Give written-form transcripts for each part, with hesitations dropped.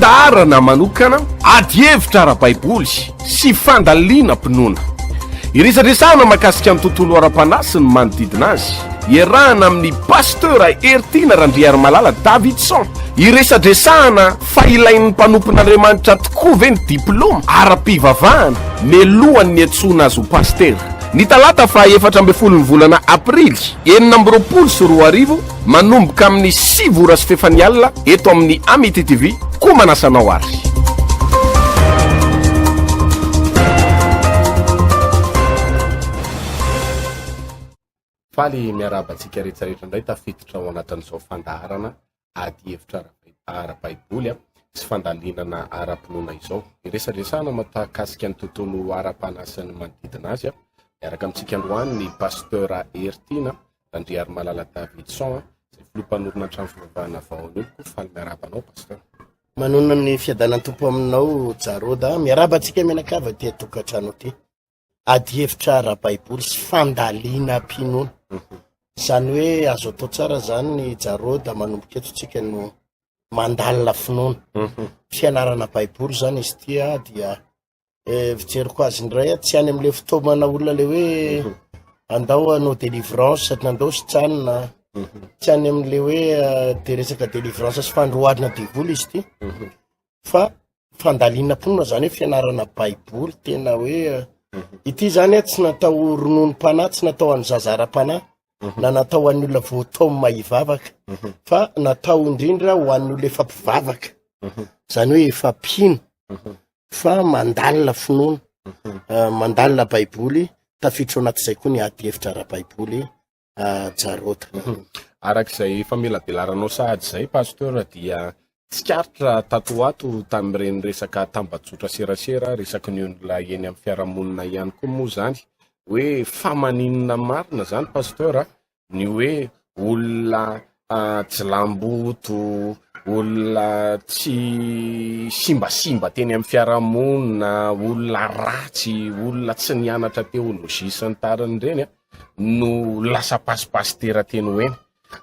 Fandaharana manokana, adihevitra ara-baiboly sy fandalinam-pinoana. Iresadresahana mahakasika ny tontolo ara-panahy sy ny manodidina azy. Iarahana amin'ny Pasteur Heritiana Randriarimalala Davidson. Iresadresahana fa ilain'ny mpanompon'Andriamanitra tokoa ve ny diplaoma ara-pivavahana mialohan'ny niantsoana azy ho pasitera. Ny talata faha 14 ny volana aprily 2026 manomboka amin'ny 9 ora sy fefany alina eto amin'ny Amity TV koa manasa anao ary. Faly miarahaba antsika rehetra rehetra indray tafiditra ao anatin'izao fandaharana ady hevitra ara-baiboly sy fandalinana ara-pinoana izao. Iresadresahana mahakasika ny tontolo ara-panahy sy ny manodidina azy. Miaraka amintsika androany ny Pasteur Heritiana Randriarimalala Davidson, izay filoha mpanorina ny trano fivavahana Vahaoloko. Faly miarahaba anao Pasteur. Manonona ny fiadanan'ny Tompo aminao Jaroda. Miarahaba antsika mianakavy aty an-tokantrano aty. Adihevitra ara-baiboly sy fandalinam-pinoana. Izany hoe azo atao tsara izany ny Jaroda manomboka eto tsika no mandalina finoana. Fianarana baiboly izany izy ity dia eh, fijeriko azy indray tsy any amin'ilay fitaomana olona le hoe mhm. andao hanao délivrance andao sitranina mhm. tsy any amin'le hoe eh, de resaka délivrance sy fandroarina devoly izy ity mhm. fa fandalinam-pinoana zany hoe fianarana baiboly tena hoe eh, ity zany a tsy natao rononom-panahy tsy natao an'ny zaza ara-panahy na natao ho an'ny olona voataomina hivavaka fa natao indrindra ho an'ny olona efa mpivavaka zany hoe efa mpino fa mandalina finoana, mandalina baiboly, tafiditra ao anatin'izay koa ny ady hevitra ara-baiboly Jarota. Araka izay famelabelaranao sahady izay Pasteur dia tsikaritra tato ho ato tamin'ireny resaka tambajotra serasera, resaky ny olona eny amin'ny fiarahamonina ihany koa moa izany hoe fa maninona marina izany Pasteur ny hoe olona jilamboto, olona tsy simbasimba teny amin'ny fiarahamonina, olona ratsy, olona tsy nianatra teolojia sy ny tariny ireny no lasa pasipasitera teny ho eny.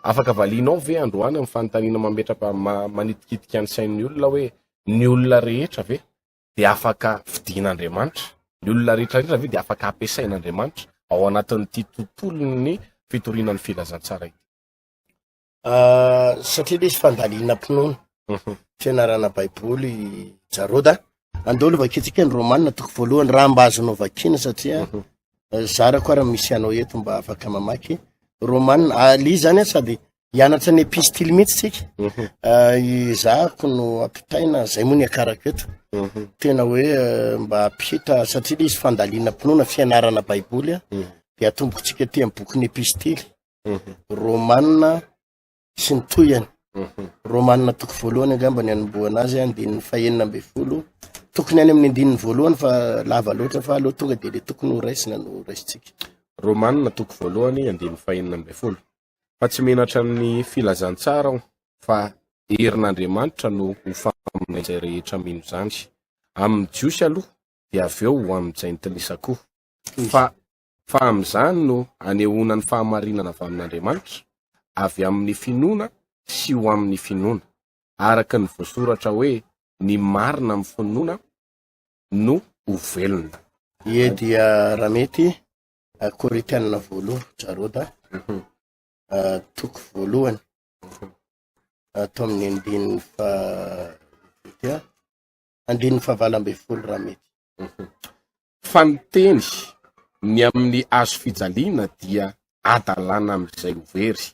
Afaka valianao ve androany amin'ny fanontaniana mametraka manitikitika ny sain'ny olona hoe ny olona rehetra ve dia afaka fidin'Andriamanitra? Ny olona rehetra rehetra ve dia afaka ampiasain'Andriamanitra ao anatin'ity tontolon'ny fitoriana ny filazantsara ity? Ah, satria le izy fandalinam-pinoana, mhm. fianarana baiboly Jaroda. Andao aloha vakintsika ny Romana toko voalohany raha mba azonao vakina satria mhm. eh, zarako ara misy anao eto mba afaka mamaky Romana. Ah, le izy zany sady Hianatra ny epistily mihitsy tsika. Mhm. Ah, ezahako no ampitaina, zay moa ny akarako eto. Mhm. Tena hoe eh, mba ampita satria le izy fandalinam-pinoana, fianarana baiboly a. Mhm. Dia atombokontsika aty amin'ny bokin'ny epistily. Romana sy ny tohiny. Romana toko voalohany angamba ny anombohana azy, andininy fahenina ambin'ny folo. Tokony any amin'ny andininy voalohany fa lava loatra fa aleo tonga dia le tokony ho raisina no raisintsika. Romana toko voalohany andininy fahenina ambin'ny folo. Fa tsy menatra ny filazantsara aho, fa herin'Andriamanitra no ho famonjena izay rehetra mino izany, amin'ny Jiosy aloha, dia avy eo ho amin'ny Jentilisa koa. Fa fa amin'izany no anehoana ny fahamarinana avy amin'Andriamanitra, avy amin'ny finoana sy ho amin'ny finoana, araka ny voasoratra hoe, Ny marina amin'ny finoana no ho velona. Ie dia raha mety Korintiana voalohany, Jaroda, toko voalohany, ato amin'ny andininy fa andininy faha 18 raha mety. Fa ny teny ny amin'ny hazo fijaliana dia hadalana amin'izay ho very,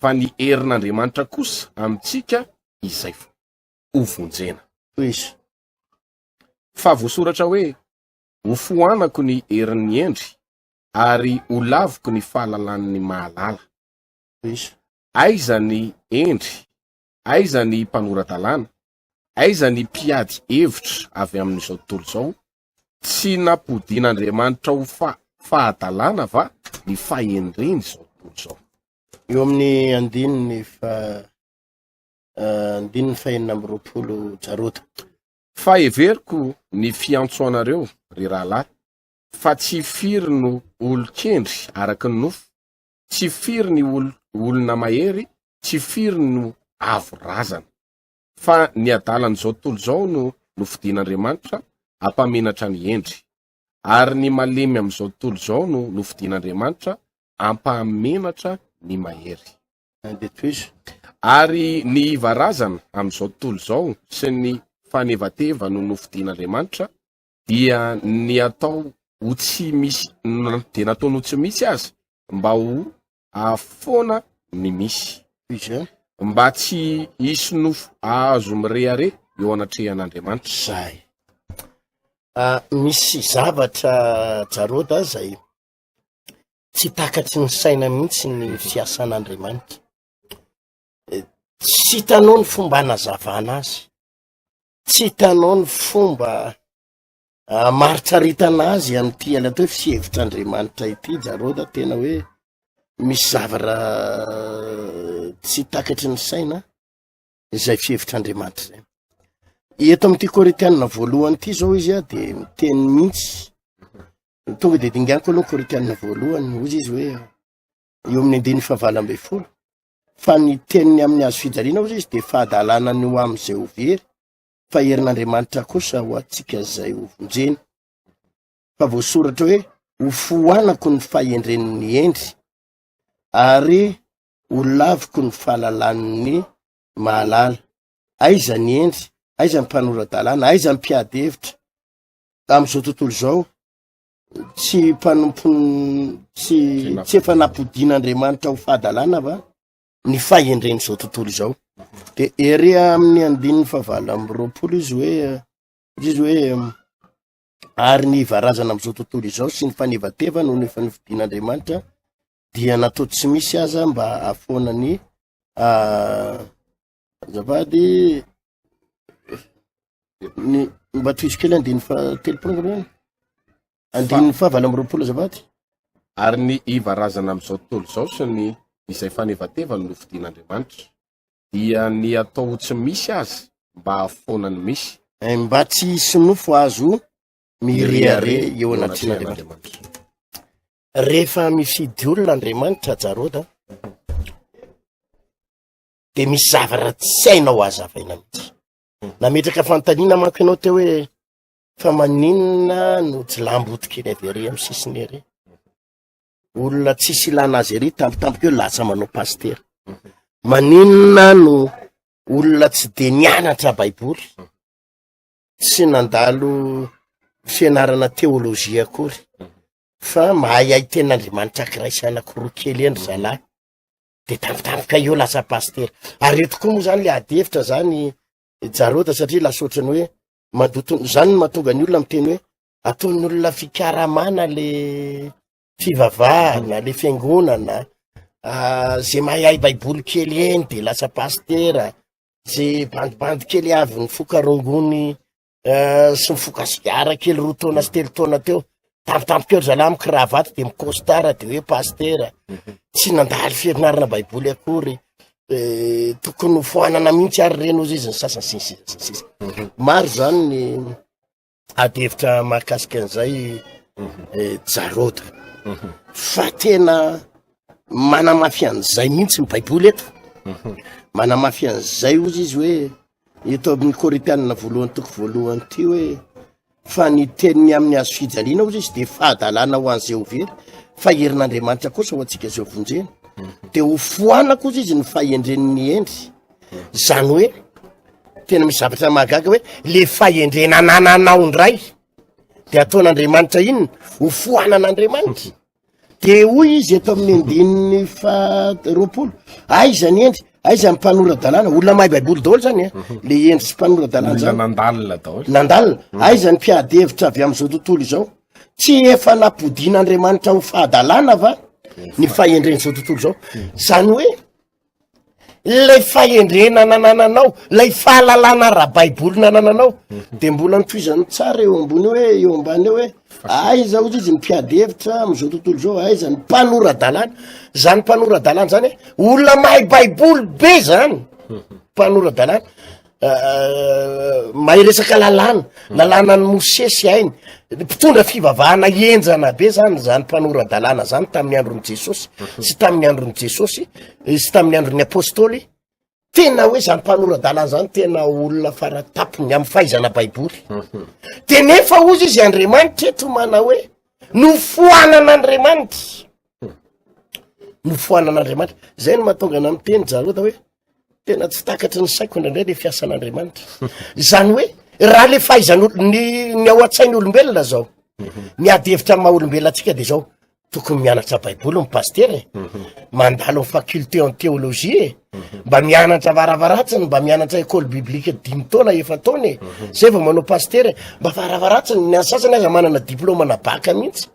fa ny herin'Andriamanitra kosa amintsika izay ho vonjena. Tohizo. Fa voasoratra hoe, Ho foanako ny herin'ny hendry, ary ho laviko ny fahalalan'ny mahalala. Aiza ny hendry? Aiza ny mpanora-dalàna? Aiza ny mpiady hevitra avy amin'izao tontolo izao? Tsy nampodian'Andriamanitra ho fahadalana va ny fahendren'izao tontolo izao? Eo amin'ny andininy fa andininy faha-26 Jarota. Fa heveriko ny fiantso anareo, ry rahalahy, fa tsy firy no olon-kendry araka ny nofo, tsy firy ny olona mahery, tsy firy no avo razana. Fa ny adalan'izao tontolo izao no nofidin'Andriamanitra hampamenatra ny hendry, ary ny malemy amin'izao tontolo izao no nofidin'Andriamanitra hampahamenatra ny mahery. Ary ny iva razana amin'izao tontolo izao sy ny fanevateva no nofidin'Andriamanitra dia ny atao ho tsy misy dia nataony ho tsy misy aza mba ho ahafoana ny misy. Izay. Mba tsy hisy nofo ahazo mirehareha eo anatrehan'Andriamanitra. Zay. Ah, misy zavatra Jarôda zay tsy takatry ny saina mihitsy ny fiasan'Andriamanitra. Eh, tsy hitanao ny fomba anazavana azy. Tsy hitanao ny fomba Hamaritsaritana azy amin'ity ilay atao hoe fihevitr'Andriamanitra ity Jarôda, tena hoe misy zavatra tsy takatry ny saina izay fihevitr'Andriamanitra izay. Eto amin'ity Korintianina voalohany ity zao izy a de miteny mihitsy, tonga de dinganiko aloha Korintianina voalohany, hozy izy hoe eo amin'ny andininy fahavalo ambin'ny folo, fa ny teniny amin'ny hazo fijaliana hozy izy de fahadalana ny ho amin'izay ho very, fa herin'Andriamanitra kosa ho antsika izay ho vonjena. Fa voasoratra hoe, ho foanako ny fahendren'ny hendry, ary ho laviko ny fahalalan'ny mahalala. Aiza ny hendry? Aiza ny mpanora-dalàna? Aiza ny mpiady hevitra? Amin'izao tontolo izao, tsy mpanompon tsy tsy efa nampodian'Andriamanitra ho fahadalana va? ny fahendren'izao tontolo izao. De ery amin'ny andininy fahavalo amby roapolo izy hoe izy hoe ary ny varazana amin'izao tontolo izao sy ny fanevateva no efa nofidin'Andriamanitra dia natao tsy misy aza mba hahafoana ny azafady ny mba tohizo kely andininy faha 30 angamba zany. Andininy faha 28 azafady. Ary ny iva razana amin'izao tontolo izao sy ny izay fanevateva no nofidin'Andriamanitra, dia ny atao ho tsy misy aza mba hahafoana ny misy. Mba tsy hisy nofo azo mirehareha eo anatrehan'Andriamanitra. Rehefa mifidy olona Andriamanitra, Jarôda, dia misy zavatra tsy hainao hazavaina mihitsy. Nametraka fanontaniana manko ianao teo hoe Fa maninona no jilamboto kely avy ery amin'ny sisiny ery? Olona tsisy ilana azy ery tampotampoka eo lasa manao pasitera. Maninona no olona tsy de nianatra baiboly, tsy nandalo fianarana teolojia akory, fa mahay tenin'Andriamanitra ankiray sy anankiroa kely eny ry zalahy, de tampotampoka eo lasa pasitera. Ary eto koa moa zany le ady hevitra zany Jarota satria lasa ohatran'ny hoe mandoto, zany no mahatonga ny olona miteny hoe ataon'ny olona fikaramana le fivavahana, le fiangonana, ah, ze mahay baiboly kely eny de lasa pasitera, ze bandibandy kely avy nifoka rongony eh, sy mifoka sigara kely 2 taona sy 3 taona teo, tampotampoka eo ry zalahy mikravaty de mikostara de hoe pasitera, tsy nandalo fianarana baiboly akory. Eh, tokony ho foanana mihitsy ary reny ozy izy ny sasany sy ny sisa sy ny sisa. Maro zany ny ady hevitra mahakasika an'izay eh, Jarôda. Fa tena manamafy an'izay mihitsy ny Baiboly eto. Manamafy an'izay ozy izy hoe eto amin'ny Korintianina voalohany toko voalohany ity hoe fa ny teniny amin'ny hazo fijaliana ozy izy de fahadalana ho an'izay ho very fa herin'Andriamanitra kosa ho antsika izay ho vonjena. De ho foanako ozy izy ny fahendren'ny hendry. Zany hoe tena misy zavatra mahagaga hoe le fahendrena anananao indray de ataon'Andriamanitra inona? Ho foanan'Andriamanitra. De hoy izy eto amin'ny andininy faha 20, aiza ny hendry, aiza ny mpanora-dalàna, olona mahay baiboly daholo zany e, mhm. le hendry sy mpanora-dalàna zany. Nandalina daholo. Nandalina, mhm. aiza ny mpiady hevitra avy amin'izao tontolo izao? Tsy efa nampodian'Andriamanitra ho fahadalàna va ny fahendren'izao tontolo izao? Mhm. Zany hoe Ilay fahendrena nanananao, ilay fahalalana ara-baiboly nanananao, mhm. de mbola notohizany tsara eo ambony hoe eo ambany eo hoe aiza ozy izy ny mpiady hevitra am'izao tontolo izao, aiza ny mpanora-dalàna. Zany mpanora-dalàna zany hoe olona mahay baiboly be zany, mhm. mpanora-dalàna. Eh, mahay resaka lalàna, lalànan'i Mosesy hainy, mpitondra fivavahana henjana be zany zany mpanora-dalàna zany tamin'ny andron'i Jesosy sy tamin'ny andron'i Jesosy eh, sy tamin'ny andron'ny apôstôly. Tena hoe zany mpanora-dalàna zany tena olona faratapony amin'ny fahaizana baiboly. De nefa ozy izy Andriamanitra eto manao hoe nofoanan'Andriamanitra. Nofoanan'Andriamanitra. Zay no mahatonga ana miteny Jarota hoe tena tsy takatry ny saiko indraindray le fiasan'Andriamanitra. Zany hoe raha le fahaizan'olo ny ny ao an-tsain'ny olombelona zao, ny ady hevitra amin'ny maha olombelona antsika de zao, tokony mianatra baiboly ny pasitera e mhm. mandalo ny faculté en théologie e mhm. mba mianatra varavaratsiny mba mianatra école biblique dimy taona efa taona e mhm. zay vao manao pasitera e mba varavaratsiny ny ansasany aza manana diplôme na baka mihitsy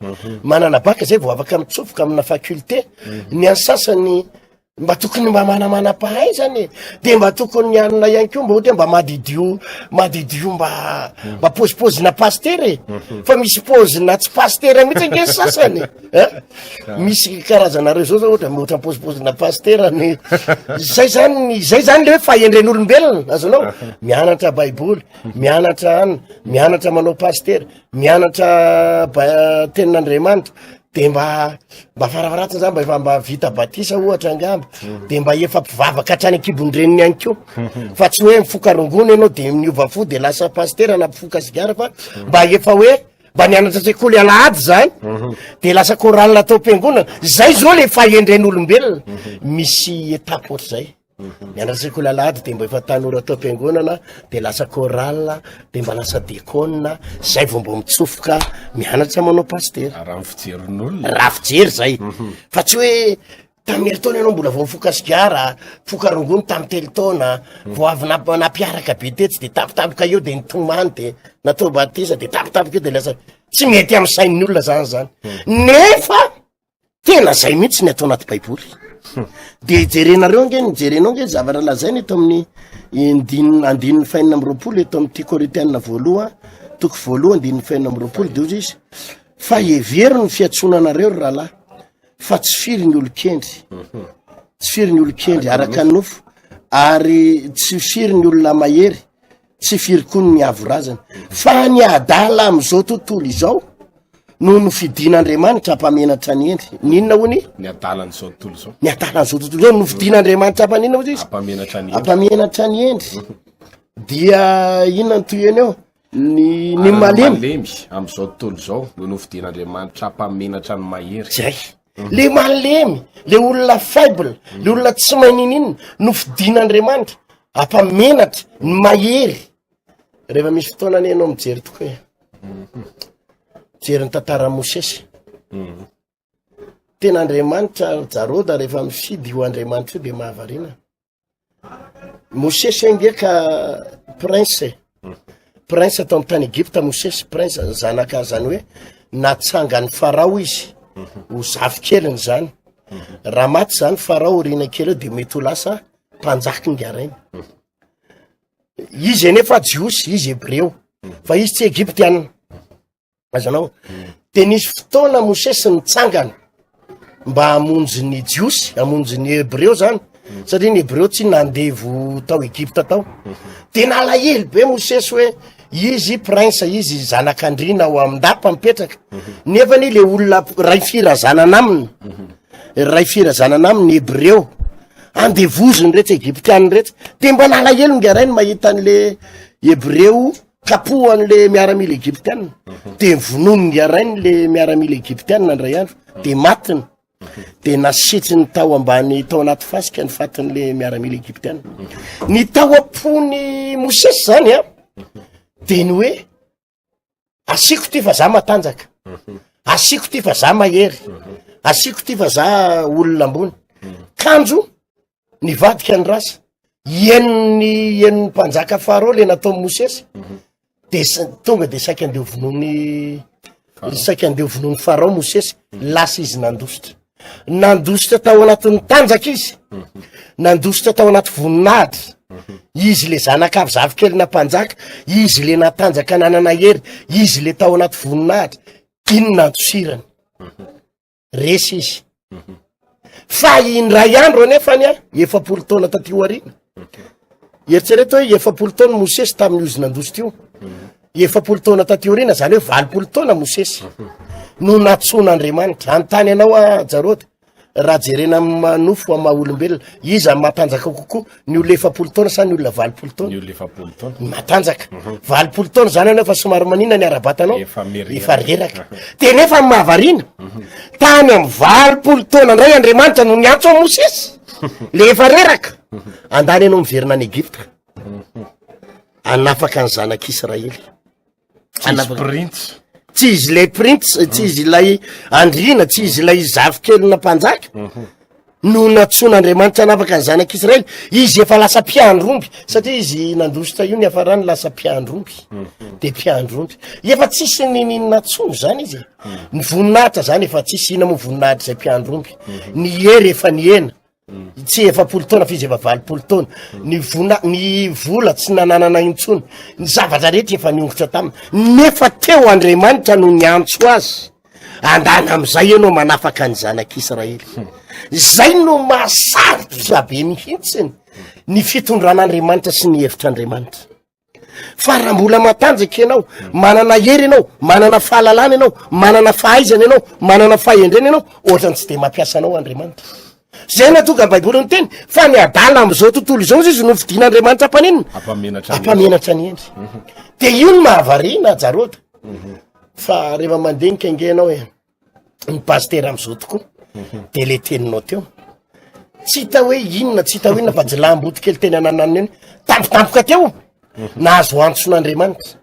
manana baka zay vao afaka mitsofoka amina faculté ny ansasany Mba tokony mba manamanampahaizana e, de mba tokony ny anona ihany koa mba ohatra hoe mba madidio madidio mba mba pôzipôzina pasitera e, fa misy pôzina tsy pasitera mihitsy ange ny sasany e, misy karazana réseau zao ohatra ohatra pôzipôzina pasitera ny zay zany zay zany le hoe fahendren'olombelona azonao mianatra baiboly mianatra any mianatra manao pasitera mianatra ba- tenin'Andriamanitra de mba mba farafaratsiny zany mba efa mba vita batisa ohatra angamba mhm. de mba efa mpivavaka hatrany ankibon-dreniny ihany koa mhm. fa tsy hoe mifoka rongony ianao de miova fo de lasa pastera na mpifoka sigara fa mhm. mba efa hoe mba nianatra sekoly alahady zany de lasa chorale atao am-piangonana zay zao le fahendren'olombelona misy étape ohatr'izay Mianatra sekoly alahady de mba efa tanora tao am-piangonana de lasa chorale de mba lasa dekona zay vao mbo mitsofoka mianatra manao pasitera. Raha ny fijerin'olona. Raha fijery zay. Mhm. Fa tsy hoe tamin'ny herintaona ianao mbola vao mifoka sigara, mifoka rongony tamin'ny telo taona, mhm. vao avy nampiaraka be tetsy de tampotampoka eo de nitomany de natao batisa de tampotampoka eo de lasa tsy mety amin'ny sain'ny olona zany zany. Mhm. Nefa Tena zay mihitsy ny atao anaty baiboly. De jerenareo ange ny jerenao ange zavatra lazaina eto amin'ny andininy andininy fahenina amby roapolo eto amin'ity Korintiana voaloha toko voaloha andininy fahenina amby roapolo de ozy izy fa hevero ny fiantsoana anareo ry rahalahy fa tsy firy ny olon-kendry tsy firy ny olon-kendry araka ny nofo ary tsy firy ny olona mahery tsy firy koa ny miavo razana fa ny adala amin'izao tontolo izao no nofidin'Andriamanitra hampamenatra ny hendry ny inona hoy ny ny adalan'izao tontolo izao ny adalan'izao tontolo izao nofidin'Andriamanitra hampaninona hoy izy hampamenatra ny hampamenatra ny hendry dia inona ny tohiny eo ny ny malemy malemy amin'izao tontolo izao no nofidin'Andriamanitra hampamenatra ny mahery zay le malemy le olona faible le olona tsy mahay nininona nofidin'Andriamanitra Ampamenatra ny mahery. Rehefa misy fotoana anie ianao mijery tokoa e. Mijery ny tantaran'i Mosesy. Tena Andriamanitra Jaroda rehefa mifidy io Andriamanitra io dia mahavariana. Mosesy ange ka prince e. Prince tao amin'ny tany Egypta Mosesy, prince zanaka zany hoe natsangan'ny Farao izy ho zafikeliny zany. Raha maty zany Farao aoriana kely eo dia mety ho lasa mpanjaka ingarainy izy anefa jiosy izy hebreo fa izy tsy egyptiana azanao de nisy fotoana mosesy nitsangana mba hamonjy ny jiosy hamonjy ny hebreo zany satria ny hebreo tsy nandevo tao egypta tao de nalahelo be mosesy hoe izy prince izy zanak'andriana ao amin-dapa mipetraka nefa ny le olona ray firazanana aminy ray firazanana aminy hebreo andevoziny retsy egyptiana retsy de mba nalahelo ngarainy mahita an'le hebreo kapohan'le miaramila egyptiana mhm. de vonono ngarainy le miaramila egyptiana ndray andro de matiny de nasitsiny tao ambany tao anaty fasika ny fatin'le miaramila egyptiana mhm. ny tao am-pony mosesy zany a de ny hoe Asiako ty fa za matanjaka, asiako ty fa za mahery, asiako ty fa za olona ambony. Kanjo nivadika ny rasa, henon'ny henon'ny mpanjaka Farao le nataon'i Mosesy, de tonga de saika andeha vonoin'ny saika andeha vonoin'ny Farao Mosesy, lasa izy nandositra. Nandositra tao anatin'ny tanjaka izy, nandositra tao anaty voninahitra. Izy le zanaka avy zafikelina mpanjaka, izy le natanjaka nanana hery, izy le tao anaty voninahitra. Iny nandosirany. Resy izy. Fa indray andro anefa ny a, 40 taona taty aoriana. Eritrereto hoe 40 taona Mosesy tamin'ny ozy nandositra io. 40 taona taty aoriana, zany hoe 80 taona Mosesy no nantsoin'Andriamanitra. Anontany anao aho Jarod, Raha jerena amin'ny maha nofo, amin'ny maha olombelona, iza no matanjaka kokoa, ny olona 40 taona sa ny olona 80 taona? Ny olona 40 taona. Ny matanjaka. 80 taona zany ianao efa somary manina ny ara-batanao? Efa mireraka. Efa reraka. De nefa ny mahavariana, tany amin'ny 80 taona indray Andriamanitra no niantso an'i Mosesy, le efa reraka. Andany ianao miverina any Egypta, hanafaka ny zanak'Israely. Tsy izy printsy. Tsy izy ilay printsy, tsy izy ilay andriana, tsy izy ilay zafikelina mpanjaka. No nantsoin'Andriamanitra hanafaka ny zanak'Israely. Izy efa lasa mpiandry omby, satria izy nandositra io niafarany lasa mpiandry omby. De mpiandry omby. Efa tsisy nininona intsony zany izy e. Ny voninahitra zany efa tsisy, inona moa voninahitra izay mpiandry omby. Ny hery efa nihena. Tsy 40 taona fa izy efa 80 taona. Ny vona, ny vola tsy nananana intsony. Ny zavatra rehetra efa niongotra taminy. Nefa teo Andriamanitra no niantso azy. Andana amin'izay ianao manafaka ny zanak'Israely. Izay no mahasarotra be mihitsy ny fitondran'Andriamanitra sy ny hevitr'Andriamanitra. Fa raha mbola matanjaka ianao, manana hery ianao, manana fahalalana ianao, manana fahaizana ianao, manana fahendrena ianao, ohatrany tsy de mampiasa anao Andriamanitra. Zay no tonga Baiboly niteny fa ny adala amin'izao tontolo izao izy no fidin'Andriamanitra mpaninona? Ampamenatra ny hendry. De io no mahavariana Jarota. Fa rehefa mandinika ange ianao e. ny pasitera am'izao tokoa de le teninao teo tsy hita hoe inona tsy hita hoe inona fa jilamboto kely teny anananina eny tampotampoka teo nahazo antson'Andriamanitra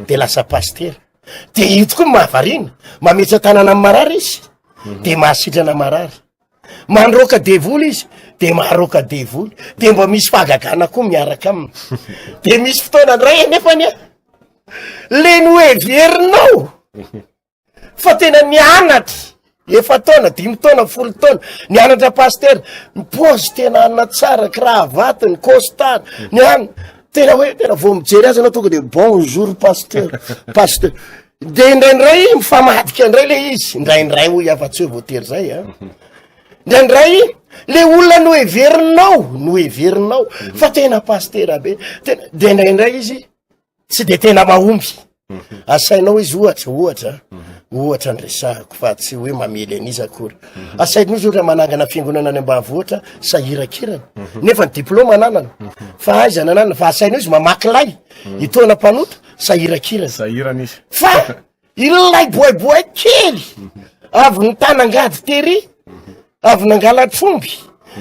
de lasa pasitera de io tokoa mahavariana mametsa-tanana amin'ny marary izy de mahasitrana marary mandroaka devoly izy de maharoaka devoly de mba misy fahagagana koa miaraka aminy de misy fotoana ndray anefany a le noheverinao Fa tena nianatra efa-taona, dimy taona, 10 taona, nianatra pasitera, ny paozy tena anona tsara, cravate, ny costard, ny anona, tena hoe tena vao mijery azy anao tonga de bonjour pasteur, pasteur. De indraindray mifamadika indray le izy, indraindray hoy aho fa tsy hoe voatery zay an. Indraindray le olona noheverinao, noheverinao fa tena pasitera be, tena, de indraindray izy tsy de tena mahomby mhm. asainao izy ohatra ohatra mhm. ohatra ny resahako fa tsy hoe mamely an'iza akory mhm. asainao izy ohatra manangana fiangonana any ambanivohitra sahirakirana nefa ny diplôma ananana fa aizana ananana fa asainao izy mamaky lay itaona mpanota sahirakirana sahirana izy fa Ilay boaiboay kely avy nitana angady tery, avy nangala-tromby,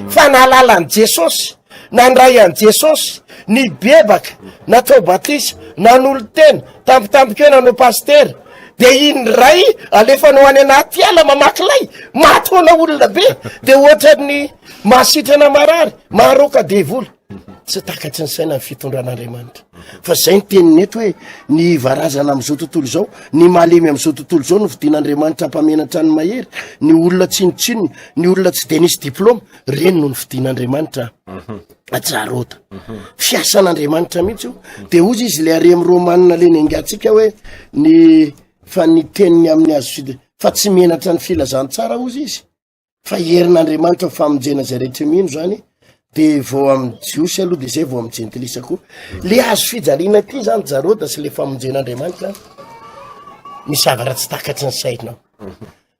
fa nahalala an'i Jesosy, nandray an'i Jesosy, nibebaka, natao batisa, nanolo-tena, tampotampoka eo nanao pasitera, de iny indray alefanao any anaty ala mamaky lay, maty-hoana olona be, de ohatran'ny mahasitrana marary, maharoaka devoly. Tsy takatry ny saina ny fitondran'Andriamanitra. Fa zay ny teniny eto hoe ny varazana amin'izao tontolo izao, ny malemy amin'izao tontolo izao no fidin'Andriamanitra hampamenatra ny mahery, ny olona tsinontsinona, ny olona tsy de nisy diplôma, reny no nofidin'Andriamanitra. Ajarota. Fiasan'Andriamanitra mihitsy io. De hozy izy le harem romanina le nengatsika hoe ny fa ny teniny amin'ny azo fide fa tsy menatra ny filazantsara hozy izy. Fa herin'Andriamanitra ho famonjena izay rehetra mino zany, de vao amin'ny Jiosy aloha de zay vao amin'ny Jentilisa koa. Le hazo fijaliana ty zany Jarôda sy le famonjen'Andriamanitra, misy zavatra tsy takatry ny sainao.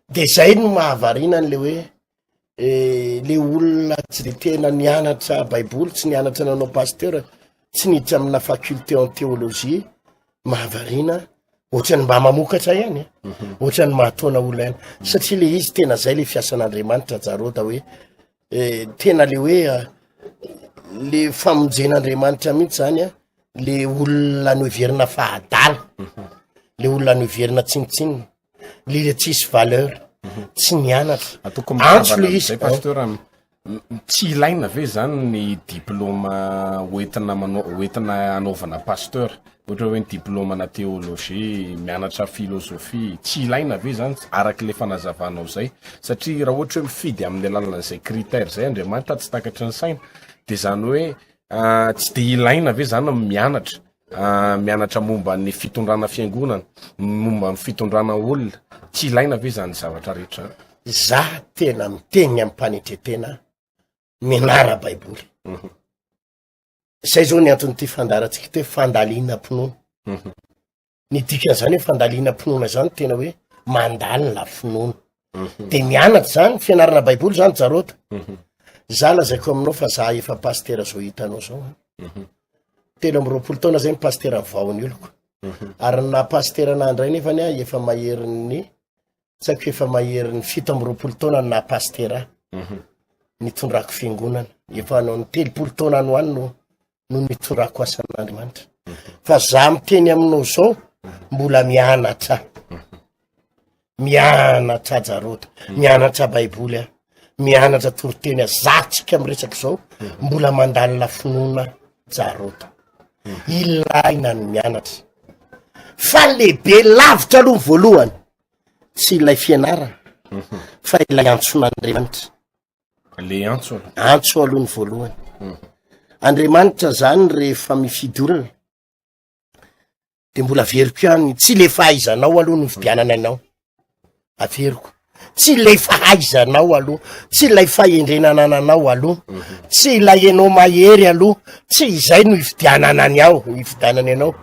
De zay no mahavariana an'le hoe eh, le olona tsy de tena nianatra baiboly, tsy nianatra nanao pasteur, tsy niditra amina faculté en théologie, mahavariana ohatran'ny mba mamokatra ihany e ohatran'ny mahataona olona ihany satria le izy tena zay le fiasan'Andriamanitra Jarôda hoe eh, tena le hoe ah, le famonjen'Andriamanitra mihitsy zany a le olona noheverina fa adala le olona noheverina tsinontsinona le tsisy valeur tsy nianatra Ataoko antso le mitambana izy amizay pasteur tsy ilaina ve zany ny diplôme hoentina manao hoentina hanaovana pasteur ohatra hoe ny diplôme na théologie mianatra philosophie tsy ilaina ve zany araka le fanazavanao zay satria raha ohatra hoe mifidy amin'ny alalan'izay critère zay Andriamanitra tsy takatry ny saina de zany hoe tsy de ilaina ve zany ny mianatra mianatra momba ny fitondrana fiangonana, momba ny fitondrana olona, tsy ilaina ve izany zavatra rehetra izany? Za tena miteny amim-panetretena mianara baiboly. Zay zao ny anton'ity fandaharantsika ity hoe fandalinam-pinoana. Ny dikan'izany hoe fandalinam-pinoana zany tena hoe mandalina finoana. De mianatra zany, fianarana baiboly zany Jarota. Za lazaiko aminao fa za efa pastera zao hitanao zao an. 23 taona zay ny pastera vao ny oloko. Ary ny naha pastera anah indray nefany an, efa maherin'ny, tsy haiko efa maherin'ny 27 taona ny naha pastera ahy. Nitondrako fiangonana. Efa hanao ny 30 taona any ho any no no nitondrako asan'Andriamanitra. Fa za miteny aminao zao, mbola mianatra. Mianatra Jarota, mianatra Baiboly aho, mianatra toriteny aho. Za tsika miresaka zao, mbola mandalina finoana Jarota. Ilaina ny mianatra. Fa lehibe lavitra aloha ny voalohany, tsy ilay fianarana, fa ilay antson'Andriamanitra. Le antso aloha. Antso aloha ny voalohany. Andriamanitra zany rehefa mifidy olona de mbola averiko ihany, tsy le fahaizanao aloha no fidianana anao. Averiko. Tsy ilay fahaizanao aloha, tsy ilay fahendrena anananao aloha, tsy ilay ianao mahery aloha, tsy izay no ifidianana ny ao, ifidianana ianao.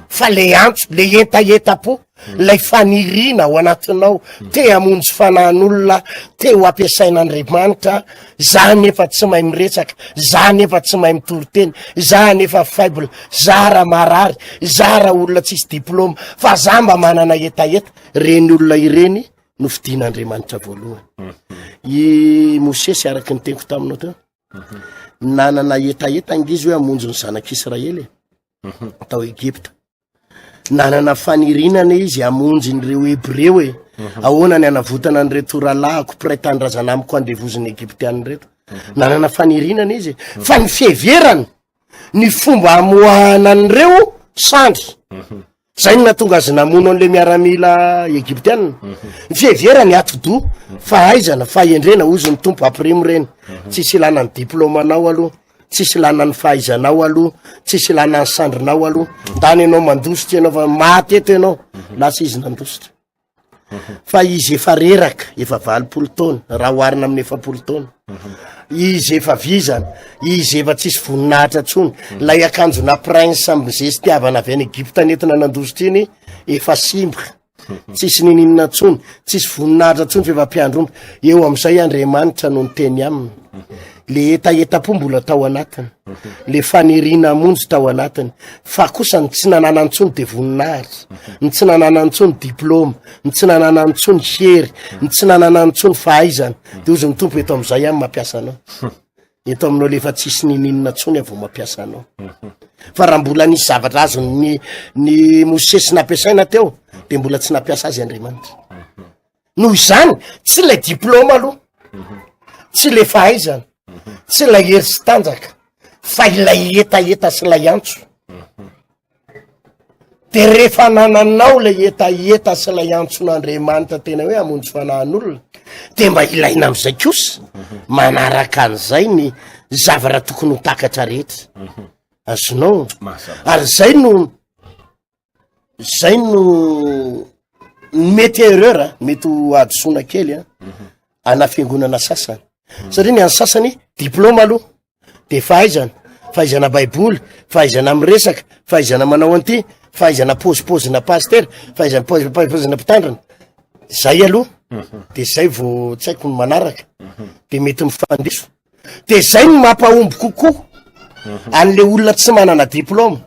Fa le antso, le hetahetam-po, Ilay faniriana ao anatinao, te hamonjy fanahin'olona, te ho ampiasain'Andriamanitra, za nefa tsy mahay miresaka, za nefa tsy mahay mitory teny, za nefa faible, za raha marary, za raha olona tsisy diplôme, fa za mba manana hetaheta. Ireny olona ireny no fidin'Andriamanitra voalohany. I Mosesy, araka ny teniko taminao teo, nanana hetaheta ange izy hoe hamonjy ny zanak'Israely e, tao Egypta. Nanana faniriana anie izy hamonjy an'ireo Hebreo e. Mhm. Ahoana ny hanavotana an'ireto rahalahiko mpiray tanindrazana amiko andevozin'ny Egyptiana ireto. Mhm. Nanana faniriana anie izy. Mhm. Fa ny fiheverany, ny fomba hamoahana an'ireo sandry. Zay no nahatonga azy namono an'le miaramila Egyptiana. Ny fiheverany atidoha, fahaizana, fahendrena, hozy ny Tompo ampirimo ireny. Tsisy ilana ny diplaomanao aloha. Tsisy ilana ny fahaizanao aloha, tsisy ilana ny sandrinao aloha. Ndany ianao mandositra ianao fa maty eto ianao. Lasa izy nandositra. Fa izy efa reraka, efa 80 taona, raha oharina amin'ny 40 taona. Izy efa vizana, izy efa tsisy voninahitra intsony. Ilay akanjona prince mizestiavana avy any Egypta nentina nandositra iny efa simba. Tsisy nininona intsony, tsisy voninahitra intsony fa efa mpiandry omby. Eo amin'izay Andriamanitra no niteny aminy. Le hetahetam-po mbola tao anatiny, le faniriana hamonjy tao anatiny, fa kosa ny tsy nananany intsony de voninahitra, ny tsy nananany intsony diplôma, ny tsy nananany intsony hery, ny tsy nananany intsony fahaizana. De hozy ny Tompo, eto amin'izay aho mampiasa anao. Eto aminao le efa tsisy nininona tsony aho vao mampiasa anao. Fa raha mbola nisy zavatra azon'ny ny Mosesy nampiasaina teo, de mbola tsy nampiasa azy Andriamanitra. Noho izany, tsy ilay diplôma aloha, tsy ilay fahaizana, tsy ilay hery sy tanjaka, fa ilay hetaheta sy ilay antso. De rehefa nananao ilay hetaheta sy ilay antson'Andriamanitra tena hoe hamonjy fanahin'olona, de mba ilaina amin'izay kosa manaraka an'izay ny zavatra tokony ho takatra rehetra. Azonao? Ary zay no zay no mety erreur a, mety ho hadisoana kely a, ana fiangonana sasany. Satria ny an'ny sasany diplôme aloha de fahaizana, fahaizana baiboly, fahaizana miresaka, fahaizana manao an'ity, fahaizana pôzipôzina pasitera, fahaizana pôzipôzina mpitandrina, zay aloha de zay vao tsy haiko ny manaraka, de mety mifandiso, de zay no mampahomby kokoa an'le olona tsy manana diplôma,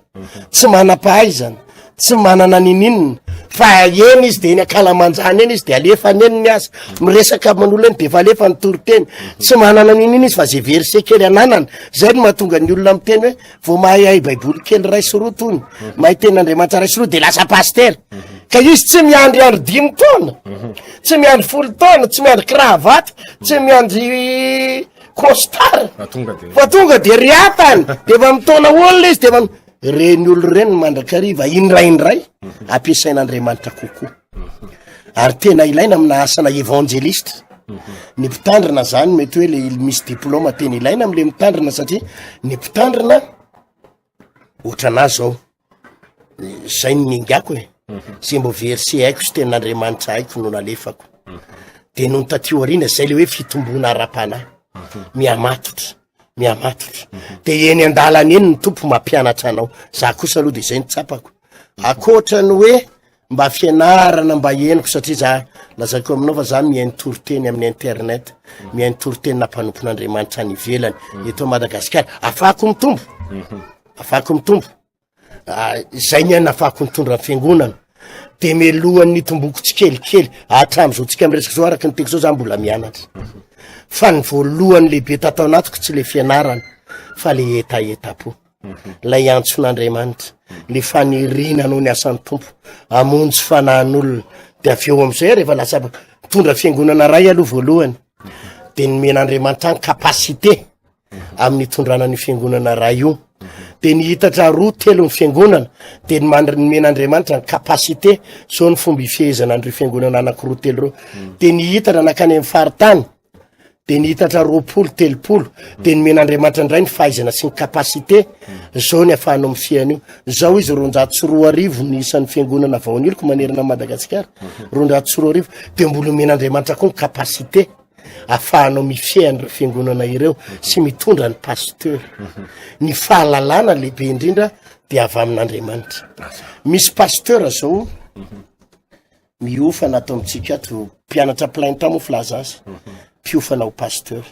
tsy manam-pahaizana, tsy manana nininona, fa eny izy de eny ankalamanjana eny izy de alefany eny ny asa, miresaka aman'olona eny de efa alefa ny toriteny, tsy manana nininona izy fa ze verset kely ananany, zay no mahatonga ny olona miteny hoe vao mahay hay baiboly kely ray sy roa tony, mahay tenin'Andriamanitra ray sy roa de lasa pasitera, ka izy tsy miandry andro 5 taona, tsy miandry 10 taona, tsy miandry kravaty, tsy miandry costard, fa tonga de riatany, de efa mitaona olona izy de efa Ireny olona ireny no mandrakariva indraindray ampiasain'Andriamanitra kokoa. Ary tena ilaina amina asana evanjelista. Ny mpitandrina zany mety hoe le misy diplôma tena ilaina am'le mitandrina satria ny mpitandrina ohatranà zao, zay no ningako e. Zay mbo verset haiko sy tenin'Andriamanitra haiko no nalefako. De nony taty aoriana zay le hoe fitomboana ara-panahy, mihamatotra. mihamatotra de eny an-dalana eny ny tompo mampianatra anao za kosa aloha de zay ny tsapako akoatra ny hoe. Mba fianarana mba henoko satria za lazaiko aminao fa za mihaino toriteny amin'ny internet, mihaino toriteny-na mpanompon'Andriamanitra any ivelany, eto Madagasikara. Afahako mitombo, afahako mitombo. Ah, izay ny anafahako nitondra ny fiangonana. De melohan'ny nitomboko tsikelikely hatramin'izao tsika miresaka zao araka ny teko zao za mbola mianatra. Fa ny voalohany lehibe tato anatiko tsy le fianarana fa le hetaheta-po. Ilay antson'Andriamanitra, le faniriana hanao ny asan'ny Tompo, hamonjy fanahin'olona. De avy eo am'izay rehefa lasa mitondra fiangonana ray aloha voalohany, de nomen'Andriamanitra ny capacité amin'ny hitondrana ny fiangonana ray io. De nihitatra roa telo ny fiangonana, de nomen'Andriamanitra ny capacité, zao ny fomba ifehezana an'ireo fiangonana anankiroa telo ireo. De nihitatra nankany amin'ny faritany, de nihitatra 20, 30, de nomen'Andriamanitra indray ny fahaizana sy ny capacité, zao ny afahanao mifehy an'io. Zao izy 2200 ny isan'ny fiangonana vaoniliko manerana an'i Madagasikara, 2200, de mbola omen'Andriamanitra koa ny capacité afahanao mifehy an'ireo fiangonana ireo sy mitondra ny pasteur. Ny fahalalana lehibe indrindra de avy amin'Andriamanitra. Misy pasteur zao Miofana ato amintsika ato, mpianatra plein temps moa filaza azy, mpiofana ho pasteur.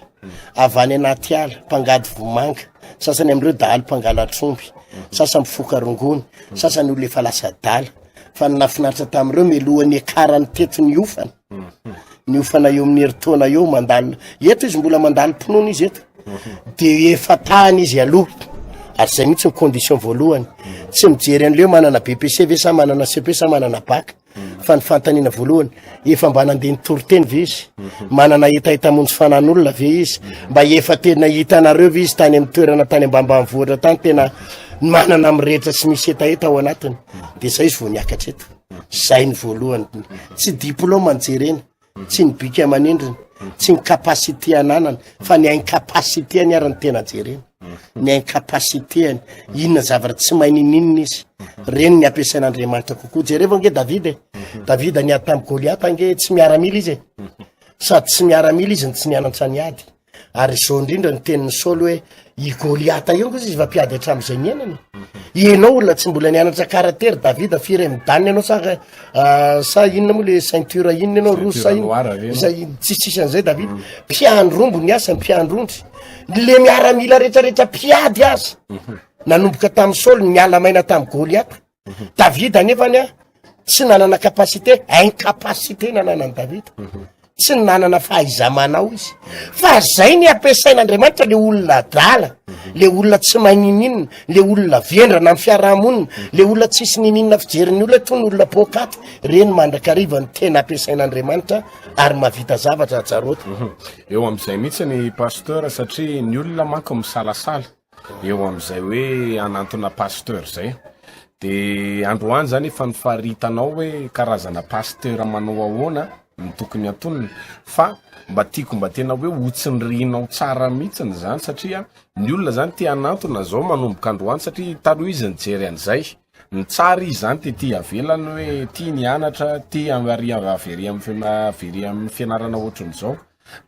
Avy any anaty ala, mpangady vomanga, sasany amin'ireo dahalo mpangalatr'omby, sasany mpifoka rongony, sasany olona efa lasa adala. Fa ny nahafinaritra tamin'ireo mialohan'ny hiakarany teto niofana, niofana eo amin'ny herintaona eo, mandalo eto izy, mbola mandalo mpinono izy eto, de efa tany izy aloha, ary zay mihitsy ny condition voalohany, tsy mijery an'ileo manana BPC ve sa manana CP sa manana bac, fa ny fanontaniana voalohany, efa mba nandeha nitory teny ve izy? Manana hetaheta hamonjy fanan'olona ve izy? Mba efa tena hitanareo ve izy tany amin'ny toerana tany ambanimbanivohitra tany tena manana mirehitra sy misy hetaheta ao anatiny? De zay izy vao niakatra eto. Zay ny voalohany. Tsy diplôme no jerena, tsy ny bika aman'endriny, tsy ny capacité ananany, fa ny incapacité-ny ary no tena jerena. Ny incapacité-ny, inona zavatra tsy mahay ninininona izy. Reny ny ampiasain'Andriamanitra kokoa. Jerevo ange Davida e. Davida niady tamin'i Goliata ange tsy miaramila izy e. Sady tsy miaramila izy no tsy nianatra niady. Ary izao indrindra ny tenin'i Saoly hoe, i Goliata io ange izy efa mpiady hatramin'izay niainany. Ianao olona tsy mbola nianatra karate ry Davida, firy amin'ny daniny ianao sa, ah, sa inona moa le ceinture inona ianao, rouge sa inona? Zay, tsisy an'izay Davida. Mpiandry rombo ny asany, mpiandry ondry. Le miaramila rehetrarehetra mpiady aza. Nanomboka tamin'i Saoly niala maina tamin'i Goliata. Davida nefany a tsy nanana capacité, incapacité nananan'i Davida. Tsy nanana fahaiza-manao izy. Fa zay ny ampiasain'Andriamanitra le olona adala, le olona tsy mahay nininona, le olona vendrana amin'ny fiarahamonina, le olona tsisy nininona fijerin'ny olona toy ny olona poakaty, reny mandrakariva no tena ampiasain'Andriamanitra ary mahavita zavatra Jarota. Eo amin'izay mihitsy ny pasteur satria ny olona manko misalasala. eo amin'izay hoe hanantona pasteur zay de androany zany efa nifaritanao hoe karazana pasteur manao ahoana no tokony antonina fa mba tiako mba tena hoe ho tsindrianao tsara mihitsiny zany satria ny olona zany te hanantona zao manomboka androany satria taloha izy nijery an'izay ny tsara izy zany tety avelany hoe tia ny anatra tia ary avery amin'ny fianarana ohatran'izao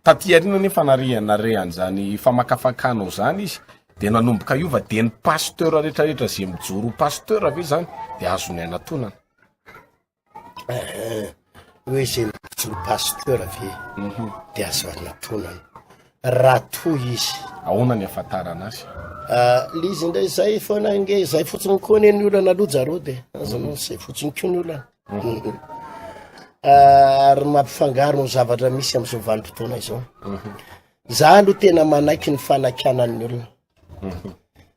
Taty aoriana anefa nare nare an'izany famakafakanao zany izy de nanomboka hiova de ny pasteur retraretra ze mijoro ho pasteur ve zany de azony anatonana? Eh, hoe ze mijoro pasteur ve de azo anatonana raha toa izy. Ahoana ny ahafantarana azy? Ah, le izy indray zay foana ange, zay fotsiny koa anie ny olana aloha Jarod e, azonao, zay fotsiny koa ny olana. Ary mampifangaro ny zavatra misy amin'izao vanim-potoana izao. Za aloha tena manaiky ny fanakianan'ny olona.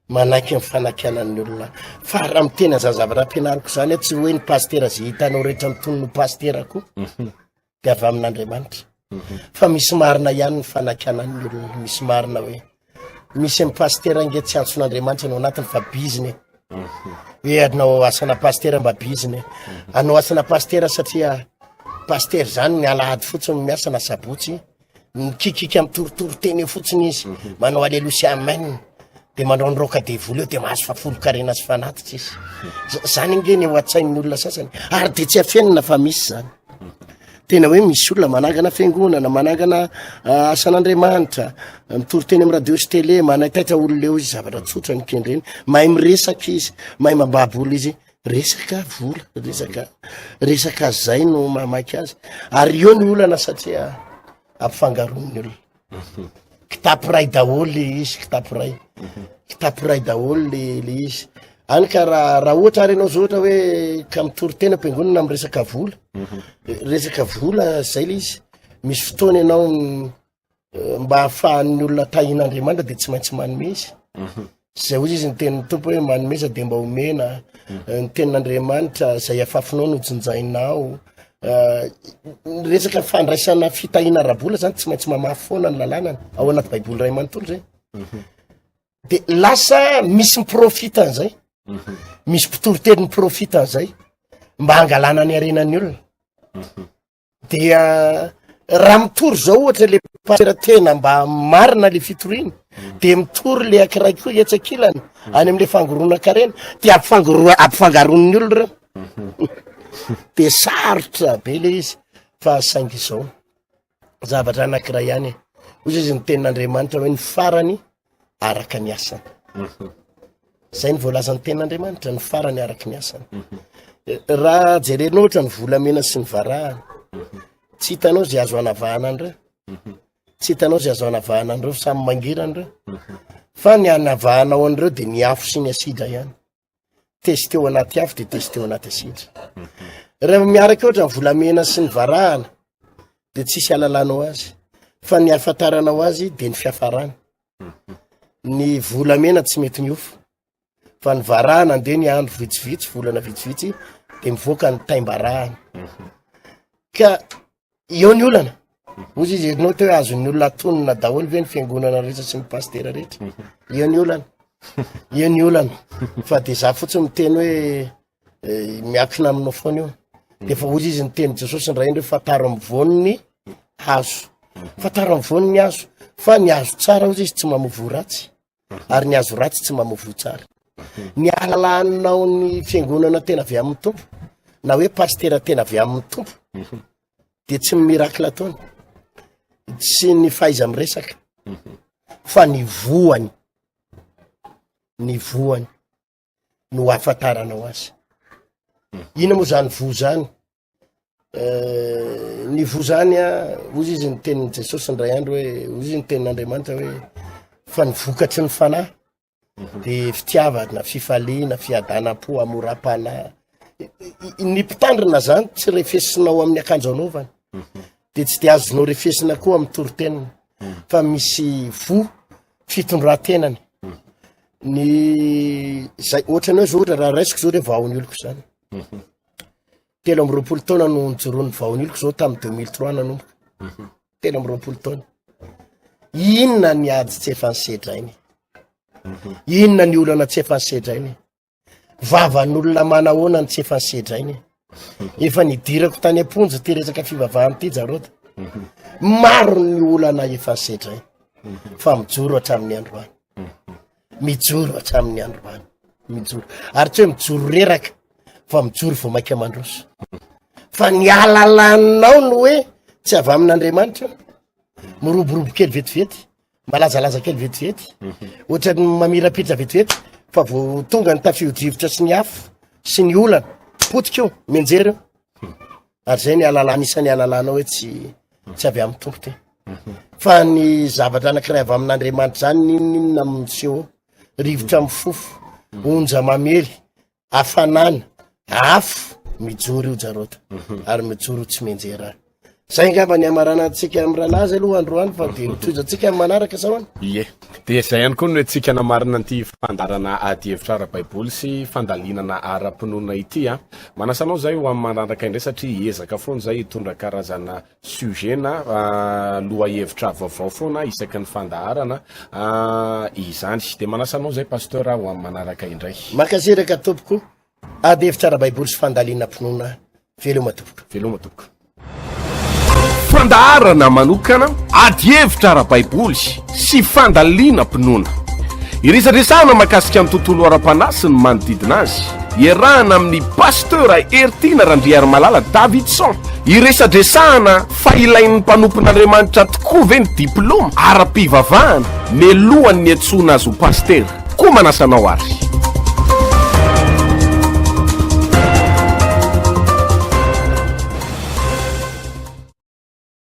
Manaiky ny fanakianan'ny olona. Fa raha miteny an'izany zavatra ampianariko izany aho, tsy hoe ny pasitera izay hitanao rehetra mitonona ho pasitera koa. de avy amin'Andriamanitra. Mhm. Fa misy marina ihany ny fanakianan'ny olona, misy marina hoe misy amin'ny pasitera ange tsy antson'Andriamanitra no anatiny fa bizina e. Mhm. Hoe anao asana pasitera mba bizina e. Mhm. Anao asana pasitera satria pasitera zany ny alahady fotsiny miasa na sabotsy Mikikika mitorotoro teny eo fotsiny izy, manao aleloia sy amen, de manao ny raoka devoly eo de mahazo fahafolon-karena sy fanatitra izy. Zany ange ny ao an-tsain'ny olona sasany, ary de tsy afenina fa misy zany. Tena hoe misy olona manangana fiangonana, manangana ah, asan'Andriamanitra, mitory teny amin'ny radio sy télé, manaitaitra olona eo izy, zavatra tsotra ny kendreny, mahay miresaka izy, mahay mambabo olona izy. Resaka vola, resaka resaka zay no mahamaika azy. Ary eo ny olana satria ampifangaroan'ny olona. Kitapo iray daholo le izy, kitapo iray. Kitapo iray daholo le le izy. Any ka raha raha ohatra ary ianao zao ohatra hoe ka mitory tena am-piangonana amin'ny resaka vola. Resaka vola zay le izy. Misy fotoana ianao mba hahafahan'ny olona tahin'Andriamanitra dia tsy maintsy manome izy. Zay hozy izy ny tenin'ny Tompo hoe manomeza dia mba omena. Ny tenin'Andriamanitra zay afafinao no jinjainao. Ny resaka fandraisana fitahiana ara-bola zany tsy maintsy mamafy foana ny lalànany ao anaty Baiboly iray manontolo zay. De lasa misy miprofita an'izay. Misy mpitoriteny miprofita an'izay mba hangalana ny harenan'ny olona. Dia raha mitory zao ohatra le pasitera tena mba marina le fitoriana de mitory le ankiray koa etsy ankilany any am'le fangoronan-karena de ampifangoro- ampifangaroan'ny olona ireo de sarotra be le izy fa saingy izao zavatra anankiray ihany e hoy izy ny tenin'Andriamanitra hoe ny farany araka ny asany zay ny voalazan'ny tenin'Andriamanitra ny farany araka ny asany raha jerenao ohatra ny volamena sy ny varahana tsy hitanao zay azo anavahana an'ireo tsy hitanao zay azo anavahana an'ireo samy mangirana ireo fa ny anavahanao an'ireo de ny afo sy ny asidra ihany testeo anaty afo de testeo anaty asidra rehefa miaraka ohatra ny volamena sy ny varahana de tsisy alalanao azy fa ny ahafantaranao azy de ny fiafarany ny volamena tsy mety miofo fa ny varahana andeha ny andro vitsivitsy volana vitsivitsy de mivoaka ny taim-barahana ka eo ny olana ozy izy erinao teo hoe azon'ny olona atonina daholo ve ny fiangonana rehetra sy ny pastera rehetra eo ny olana eo ny olana fa de za fotsiny miteny hoe eh, miakina aminao foana io de fa ozy izy niteny jesosy ny raindreo fantaro amin'ny voan'ny hazo fantaro amin'ny voan'ny hazo fa ny hazo tsara ozy izy tsy mamoa voa ratsy ary ny hazo ratsy tsy mamoa voa tsara ny alalanao ny fiangonana tena avy amin'ny tompo na hoe pastera tena avy amin'ny tompo de tsy ny miracle ataony tsy ny fahaiza miresaka fa ny voany ny voany no ahafantaranao azy ina moa zany voa zany eh, ny voa zany a ozy izy ny tenin'i jesosy ndray andro hoe ozy izy ny tenin'andriamanitra hoe fa ny vokatry ny fanahy de fitiavana fifaliana fiadanam-po hamoram-panahy ny mpitandrina zany tsy refesinao amin'ny akanjo anaovany de tsy de azonao refesina koa amin'ny toritenina fa misy voa fitondran-tenany ny zay ohatrany hoe zao ohatra raha raisiko zao re vao ny oloko zany 23 taona no nijoroan'ny vaoniloko zao tamin'ny 2003 nanomboka 23 taona inona ny ady tsy efa nisedrainy inona ny olana tsy efa nisedrainy vavan'olona manahoana ny tsy efa nisedrainy efa nidirako tany am-ponja ty resaka fivavahana ty jarota maro ny olana efa nisedrainy fa mijoro hatramin'ny androany mijoro hatramin'ny androany mijoro ary tsy hoe mijoro reraka fa mijoro vao maika mandroso fa ny alalanao no hoe tsy avy amin'andriamanitra miroborobo kely vetivety malazalaza kely vetivety ohatran'ny mamirapiratra vetivety fa vao tonga ny tafio-drivotra sy ny afo sy ny olana potika io mianjera io ary zay ny alalana isan'ny alalanao hoe tsy tsy avy amin'ny tompo te fa ny zavatra anankiray avy amin'andriamanitra zany n'inon'inona miseho rivotra mifofo onja mamely hafanana afo mijoro io jarota ary mijoro tsy mianjera zay angamba ny hamaranantsika amin'ny rahalahy aloha androany fa de hotohizantsika amin'ny manaraka sa hoana Ie, dia izay ihany koa no entintsika namarina an'ity fandaharana adihevitra ara-baiboly sy fandalinana ara-pinoana ity a. Manasa anao izahay ho amin'ny manaraka indray satria hiezaka foana izahay hitondra karazana sujet na lohahevitra vaovao foana isaky ny fandaharana izany. Dia manasa anao izahay Pasteur ho amin'ny manaraka indray. Mankasitraka tompoko. Ady hevitra ara-baiboly sy fandalinam-pinoana. Veloma tompoko. Veloma tompoko. Fandaharana manokana ady hevitra ara-baiboly sy fandalinam-pinoana. Iresadresahana mahakasika ny tontolo ara-panahy sy ny manodidina azy. Iarahana amin'ny Pasteur Heritiana Randriarimalala Davidson. Iresadresahana fa ilain'ny mpanompon'Andriamanitra tokoa ve ny diplaoma ara-pivavahana mialohan'ny niantsoana azy ho pasitera. Koa manasa anao ary.